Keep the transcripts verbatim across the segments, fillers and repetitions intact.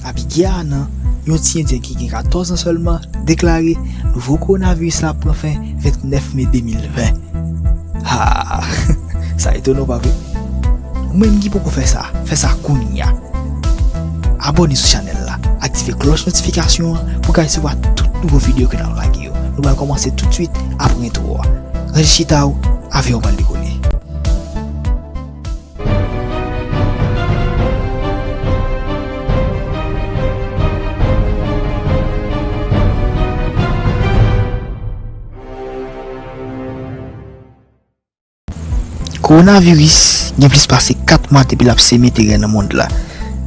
Abigay Anand, yon ti endyen ki gen katòz an sèlman, deklare nouvo kowonaviris la ap pran fen vennèf me de mil ven. Ha! Sa etonan w, pa vre? Ou menm ki poko fè sa, fè sa kounye a. Abòne sou chanèl la, aktive klòch notifikasyon an pou w ka resevwa tout nouvo videyo ke n ap lage yo. Nou pral kòmanse toutswit apre entwo a. Ranje chita w, avyon pral dekole. Kowonaviris gen plis pase kat mwa depi l ap seme terè nan mond la.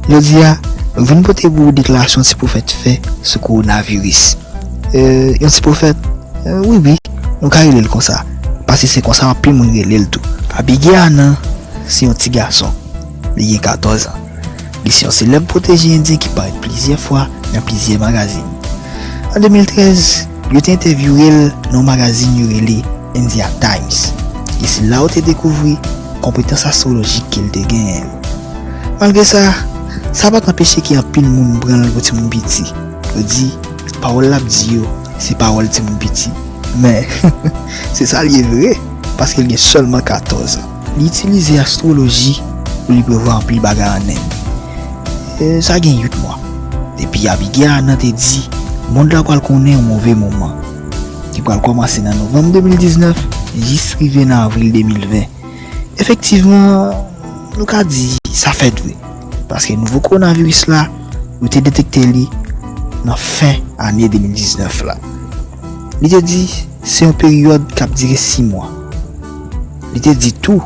Jodi a, nou vin pote pou ou deklarasyon yon ti pwofèt fè sou kowonaviris. E, yon ti pwofèt? E, wi, wi, nou ka rele l konsa, paske se konsa anpil moun rele l tou. Abigay Anand se yon ti gason. Li gen katòz an. Li se yon selèb pwotèje endyen ki parèt plizyè fwa nan plizyè magazin. An de mil trèz, yo te entèvyouwe l nan yon magazin yo rele India Times, e se la yo te dekouvri konpetans astwolojik ke l te genyen yo. Malgre sa, sa pa t anpeche ke anpil moun pran l pou timoun piti. Yo di, pawòl l ap di yo, se pawòl timoun piti. Men, se sa l ye vre, paske l gen sèlman katòz an. Li itilize astwoloji pou li prevwa anpil bagay an Enn. E, sa gen uit mwa. Depi Abigay Anand te di, mond la pral konnen yon move moman, ki pral kòmanse nan novanm de mil diznèf jis rive nan avril de mil ven. Efektivman, nou ka di sa fèt vre, paske nouvo kowonaviris la, yo te detekte li nan fen ane de mil diznèf la. Li te di se yon peryòd k ap dire sis mwa. Li te di tou,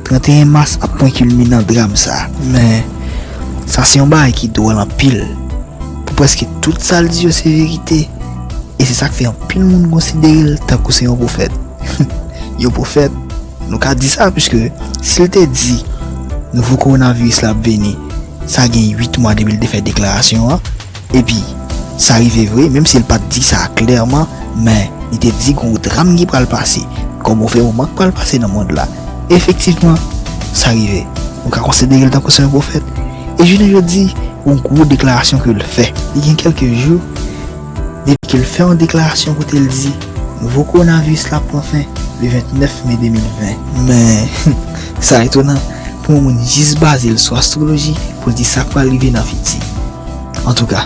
trannteyen mas ap pwen kilminan dram sa a. Men, sa se yon bagay ki dwòl anpil. Pou prèske tout sa l di yo se verite. E se sa k fè anpil moun konsidere l tankou se yon pwofèt. Yon pwofèt, nou ka di sa, piske si l te di nouvo kowonaviris la ap vini, sa gen uit mwa depi l te fè deklarasyon an, epi sa rive vre, menm si l pa t di sa klèman, men li te di gon dram ki pral pase, gon move moman k pral pase nan mond la. Efektivman, sa rive. Nou ka konsidere l tankou se yon pwofèt. E jounen jodi, yon gwo deklarasyon ke l fè. Li gen kèlke jou, depi ke l fè yon deklarasyon kote l di nouvo kowonaviris la ap pran fen le vennèf me de mil ven. Men, sa etonan pou yon moun jis baze l sou astwoloji pou l di sa k pral rive nan fiti. Antouka,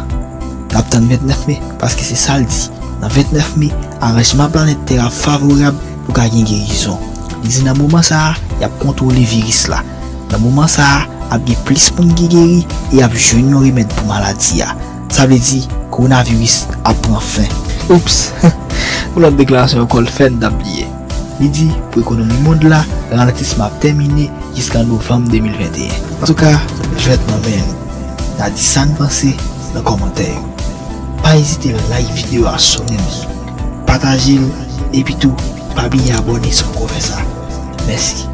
n ap tann vennèf me, paske se sa l di. Nan vennèf me, aranjman planèt tè a favorab pou ka gen gerizon. Li di nan moman sa a, y ap kontwole viris la. Nan moman sa a, ap gen plis moun ki geri e y ap jwenn yon remèd pou maladi a. Sa vle di, kowonaviris ap pran fen. Oups! Yon lòt deklarasyon ankò l fè n t ap bliye. Li di, pou ekonomi mond la, ralantisman ap tèmine jiska novanm de mil venteyen. Antouka, jwèt nan men nou. N a di sa n panse nan kòmantè yo. Pa ezite like videyo a si w renmen l, pataje l, epi tou, pa bliye abòne si w poko fè sa. Mèsi.